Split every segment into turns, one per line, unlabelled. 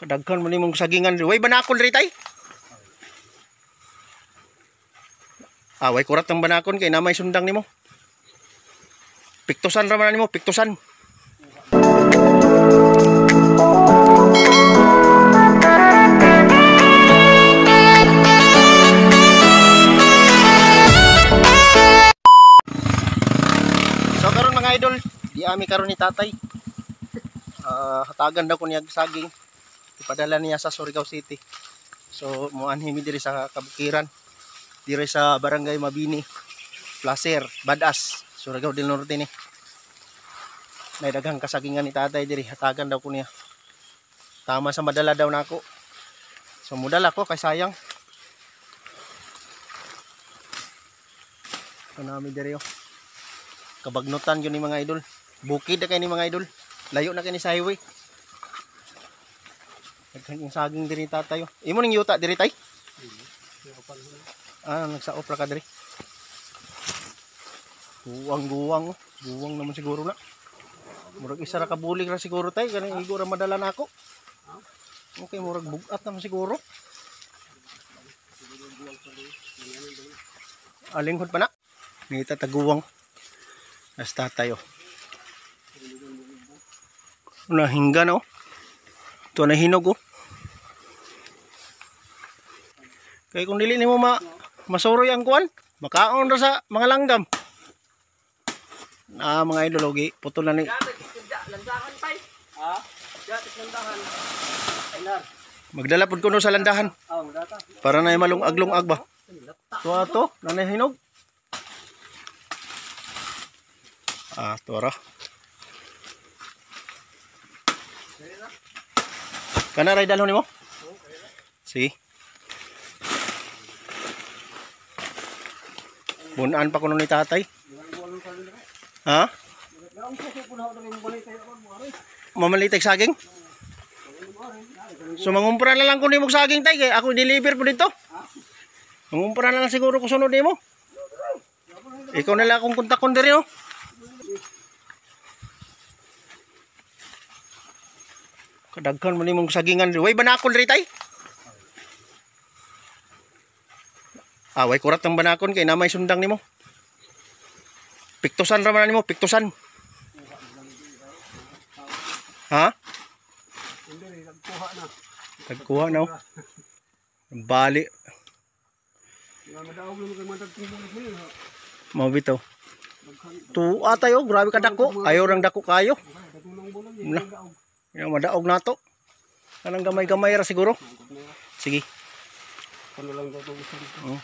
Kadaghan man nimong sagingan. Way banakon diri tay. Ah, way kurat ng banakon kay namay sundang nimo. Piktusan ra man nimo, piktusan. So karon mga idol, di ami karon ni tatay. Hatagan daw ko niya saging. Ipadala niya sa Surigao City. So muanhi mi diri sa kabukiran. Diri sa Barangay Mabini, Placer, Badas, Surigao del Norte ni. May daghang kasagingan ni tatay diri, hatagan daw ko niya. Tama sa madala daw nako. So mudala ko kay sayang. Ito nami diri oh. Kabagnutan yun ni mga idol. Bukid na kay ni mga idol. Layo na kay ni sa highway. Daghan yung saging diri tatay. Imo ning yuta diri tay? Ah, nagsaop ra ka diri. Guwang-guwang, oh. Guwang naman siguro na. Murag isa ra ka bulig ra siguro tay, kanang igo ra madala nako. Okay, murag bugat naman siguro. Alinghod pa na. Nita taguwang. As tatay oh. Nahingga na oh. Ito na hinog oh. Kaya kung dili nimo masuroy ang kuan, makaon ra sa mga langgam. Na mga idol ogi, putol na ni. Magdala pud kuno sa landahan. Para na malungag-lungag ba. Ito ato, nanay hinog. Ah, tora. Kana ray dalhon nimo? Sige. Bunan pa kuno ni tatay. Ha? Mamalitay saging? So mangumpra na lang ko nimo saging tay kay ako deliver po dito. Mangumpra na lang siguro ko sunod nimo. Ikaw na lang akong kontakon diri oh. Kadaghan man nimong sagingan. Way banakon diri tay. Ah, way kurat ng banakon kay namay sundang nimo. Piktusan ra man nimo, piktusan. Ha? Nagkuha na. Bali. Mao bitaw. Tuwa tayo, grabe ka dako. Ayaw rang dako kayo. Na. Yung madaog nato. Kanang gamay-gamay ra siguro. Sige. Oh.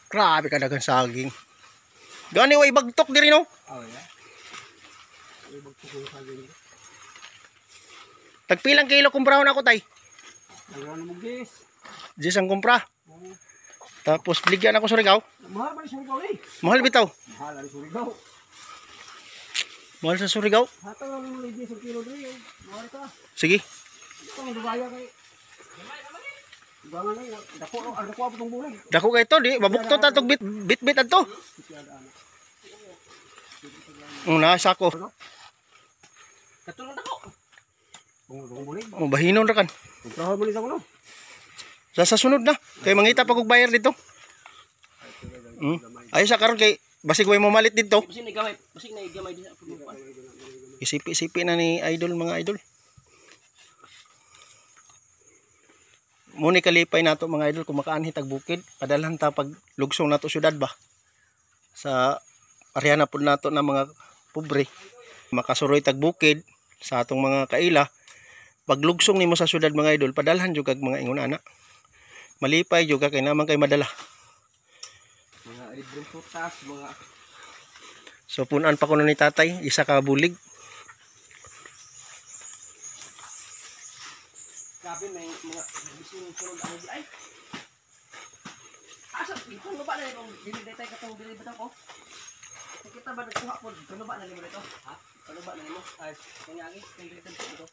Grabe ka dagang saging. Gani way bagtok diri no. Tagpilang kilo kumprahon ako tay? Jis ang kumpra. Tapos bligyan ako Surigao.
Mahal ba Surigao eh?
Mahal bitaw.
Mahal ang Surigao.
Mahal sa Surigao.
Hatag lang mo ni 10 kilo diri. Mahal ka.
Sige.
Ito ang kay. Dako ang dako apong bulig.
Dako kay to di mabuktot atog bit bit bit adto. Una sako.
Katulong dako.
Oh, bahinon ra kan.
Kumprahon mo ni sa kuno.
Sa sunod na kay mangita pa kog bayar dito. Ayo sa karon kay basig way mo malit dito.
Basig na gamay, basig na gamay din sa pagkuan.
Isipi-isipi na ni idol mga idol. Muni kalipay nato mga idol kung makaanhi tag bukid, padalhan ta pag lugsong nato syudad ba. Sa area na pud nato na mga pobre, makasuroy tag bukid sa atong mga kaila. Pag lugsong nimo sa syudad mga idol, padalhan jud kag mga ingon ana. Malipay jud ka kay naman kay madala.
Mga libreng prutas, mga.
So punan pa kuno ni tatay, isa ka bulig.
Grabe may mga bisin sulod ang ay. Asa ito ba na imong dili detay katong dili ba ko? Kita ba nagkuha pod kuno ba na nimo dito? Ha? Kuno ba na nimo? Ay, kanyagi kay dili dito.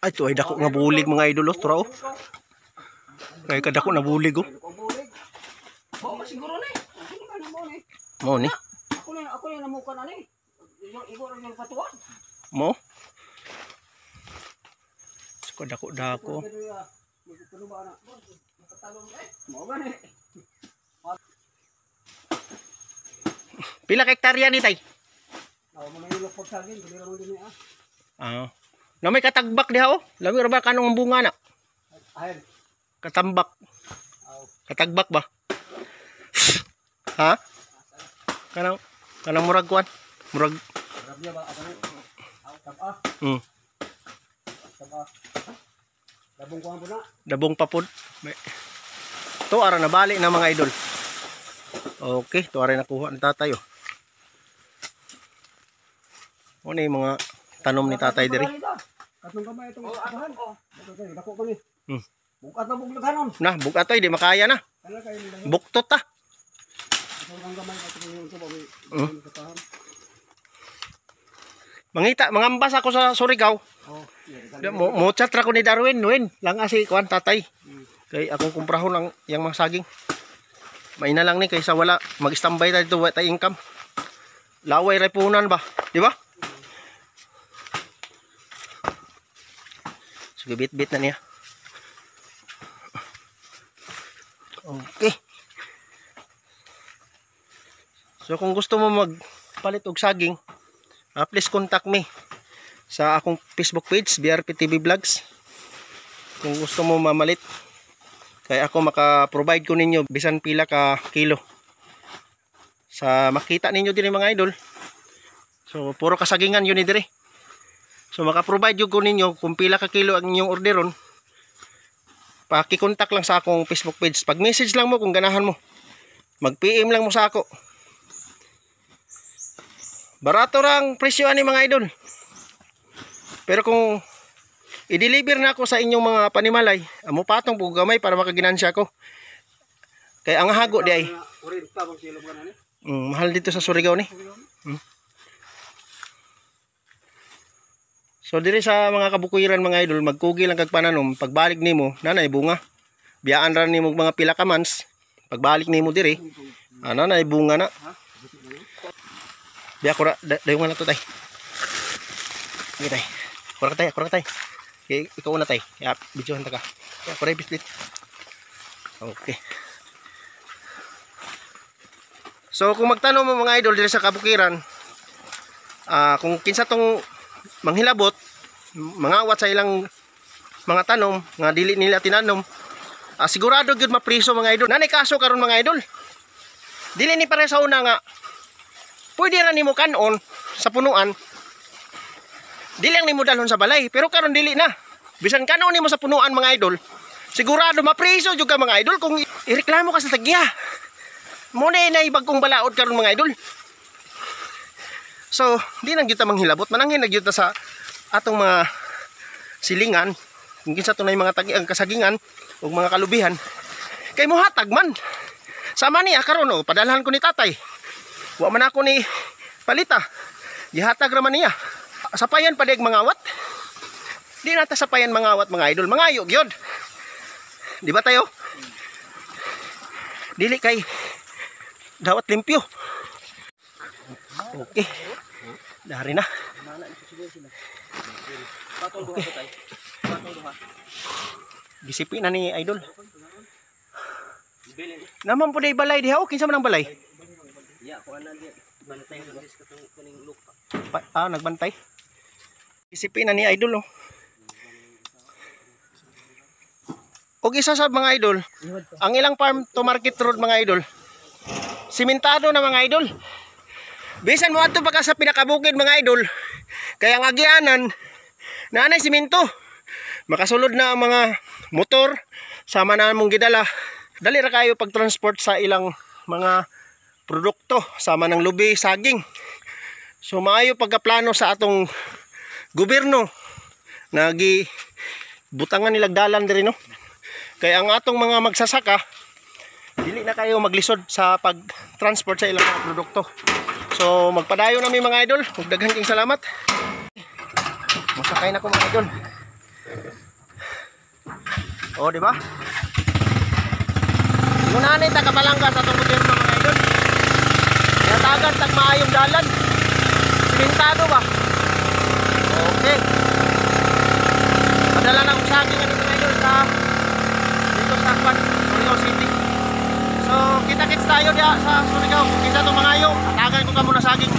Ay, ito ay dako nga bulig mga idol oh, tura oh. Kay kadako na bulig oh.
Mo siguro ni.
Mo ni.
Ako na namukan ani. Igo ra yung patuan.
Mo? So, dako-dako. Pila ka hektarya ni tay? Ah. Na may katagbak diha oh. Lami ra ba kanong bunga na? Katambak. Katagbak ba? Ha? Kanang kanang murag kuan? Murag. Dabong pa pod. To ara na bali na mga idol. Okay, to ara nakuha ni tatay oh. Ano yung mga tanom ni tatay diri? Na, bugat ay di makaya na. Buktot ta. Mangita, mangambas ako sa Surigao. Mo chat ra ko ni Darwin, win lang asi kuan tatay. Kay akong kumprahon ang yang mga saging. Maina lang ni kaysa wala, mag-standby ta dito, wala tay income. Laway ra puhunan ba, di ba? Sige, bit-bit na niya. Okay. So kung gusto mo magpalit og saging, please contact me sa akong Facebook page, BRP TV Vlogs. Kung gusto mo mamalit, kaya ako maka-provide ko ninyo bisan pila ka kilo. Sa makita ninyo din mga idol. So puro kasagingan yun ni dire. So maka-provide yun ko ninyo kung pila ka kilo ang inyong orderon. Paki-contact lang sa akong Facebook page. Pag-message lang mo kung ganahan mo. Mag-PM lang mo sa ako. Barato rang presyo ani mga idol. Pero kung i-deliver na ako sa inyong mga panimalay, amo patong pug gamay para makaginansya ko. Kaya ang hago di ay. Mahal dito sa Surigao ni. So diri sa mga kabukiran mga idol, magkugi lang kag pananom, pagbalik nimo nanay bunga. Biyaan ra nimo mga pila ka months, pagbalik nimo diri, nanay bunga na. Biya ko ra dayungan na to tay. Sige tay. Kura ka tay, kura ka tay. Okay, ikaw una tay. Ya, videohan ta ka. Ya, kura bislit. Okay. So kung magtanom mo mga idol diri sa kabukiran, kung kinsa tong manghilabot, mangawat sa ilang mga tanom nga dili nila tinanom, sigurado gyud mapriso mga idol. Nanay kaso karon mga idol. Dili ni pare sa una nga pwede ra nimo kanon sa punuan. Dili lang nimo dalhon sa balay, pero karon dili na. Bisan kanon nimo sa punuan mga idol, sigurado mapriso jud ka mga idol kung ireklamo ka sa tagya. Mo na nay bagong balaod karon mga idol. So, di nang gyud ta manghilabot, mananghin na gyud ta sa atong mga silingan, kung kinsa tunay mga tagi ang kasagingan ug mga kalubihan. Kay mohatag man. Sama niya karon oh, padalhan ko ni tatay. Wa man ako ni palita. Gihatag ra man niya. Sapayan pa dig mangawat. Di na ta sapayan mangawat mga idol, mangayo gyud. Di ba tayo? Dili kay dawat limpyo. Okay. Dari na. Okay. Gisipin na ni idol. Naman po day balay diha, kinsa man ang balay? Nagbantay. Isipin na ni idol oh. Og isa sa mga idol, ang ilang farm to market road mga idol, simentado na mga idol. Bisan mo adto pa ka sa pinakabukid mga idol, kaya ang agianan naanay simento. Makasulod na ang mga motor sama na mong gidala. Dali ra kayo pag-transport sa ilang mga produkto sama ng lubi, saging. So maayo pagkaplano sa atong gobyerno nagi butangan nilag dalan diri no. Kaya ang atong mga magsasaka dili na kayo maglisod sa pag-transport sa ilang mga produkto. So magpadayon nami mga idol, ug daghan kayong salamat. Mosakay na ko mga idol. O di ba? Ngunanay ta kabalangga sa atong gobyerno mga idol. Natagan tag maayong dalan. Simentado ba? Okay. Padala na og saging ano, mga idol, sa dito sa Kwan, Surigao City. So, kita-kits tayo diya sa Surigao. Kung kinsa to mangayo, hatagan ko kamo na saging.